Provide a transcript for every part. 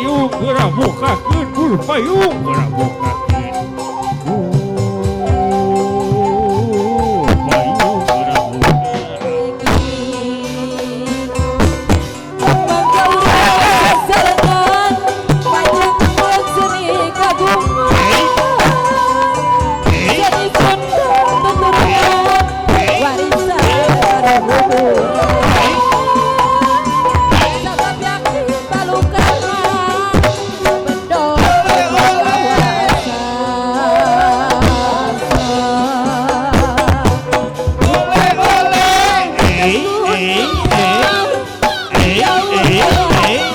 payung geura bukakeun, bul payung geura bukakeun. Bul payung geura bukakeun. Eh, eh, eh. Eh, eh, eh. Eh, eh.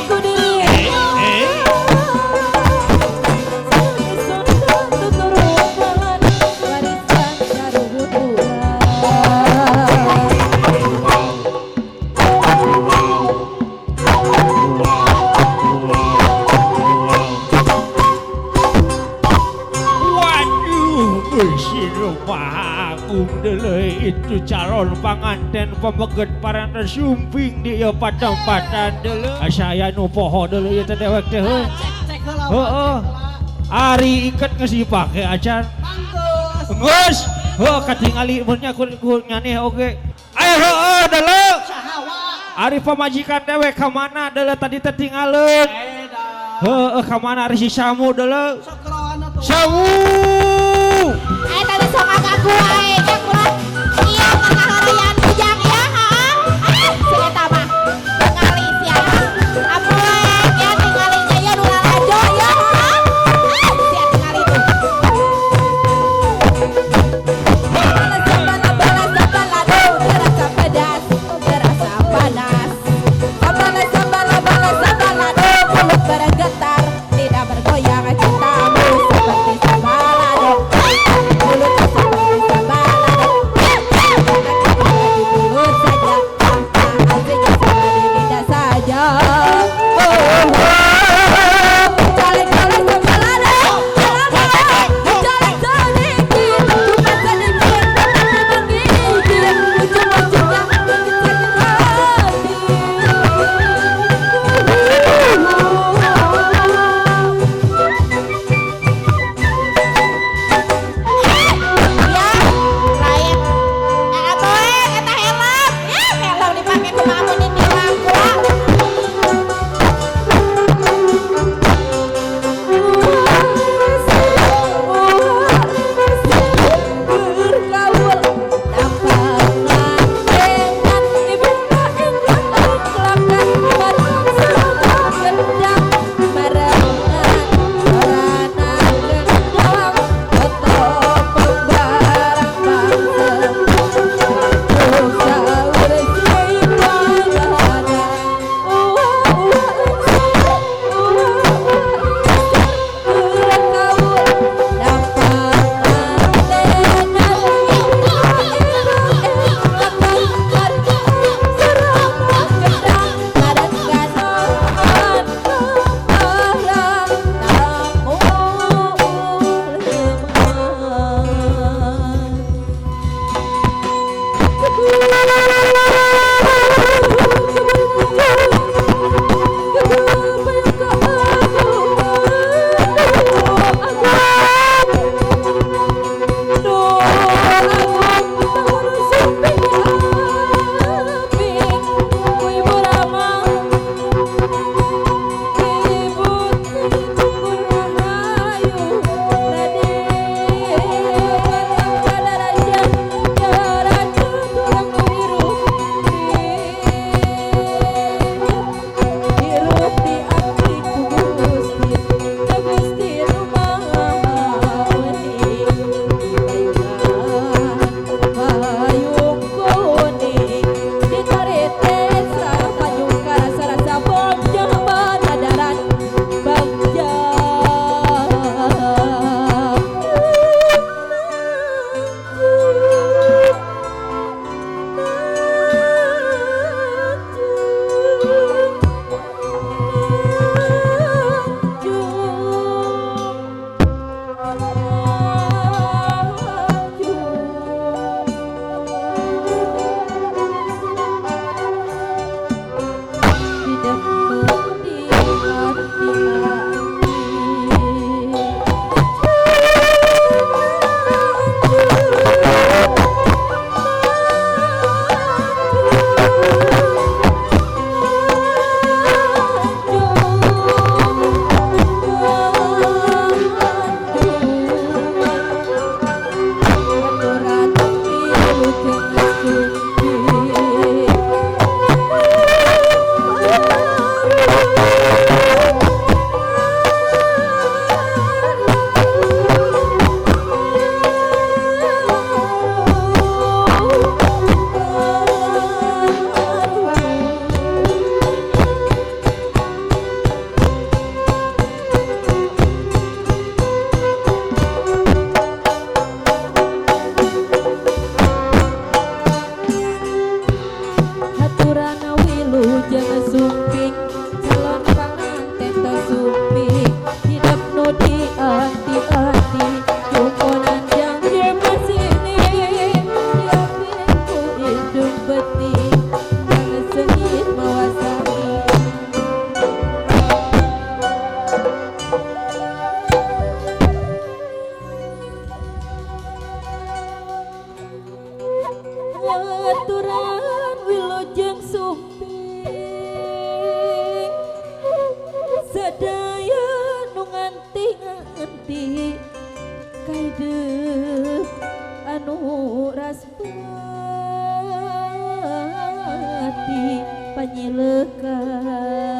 Waduh, eusi rupa agung deuleu itu calon panganten pameget parantos sumping di ieu patempatan deuleu. Asa aya nu poho deuleu ieu teh dewek teh heuh. Cek heula. Heeh. Ari iket geus dipake acan. Manggeus. Geus, heuh katingali mun nya ku nyaneh oge. Ayo heueuh deuleu. Saha wa? Ari pamajikan dewek ka mana deuleu tadi teh tingaleun. Edan. Heueuh ka mana ari si Samu deuleu. Sok keroan atuh. Samu. Eta teh sok agagu wae nya kula. Iya kakaharayan bujang ya, heeh. Ah, si eta mah. Tingali sia. Apoek ya tingali nya ya nu lalajo ya, heeh. Ah, sia tingali tuh. Terasa pedas, terasa panas. Sambala sambala bala sambalado, mulut bergetar, tidak bergoyang cintamu seperti sambalado. Mulutmu seperti sambalado. panyileukan.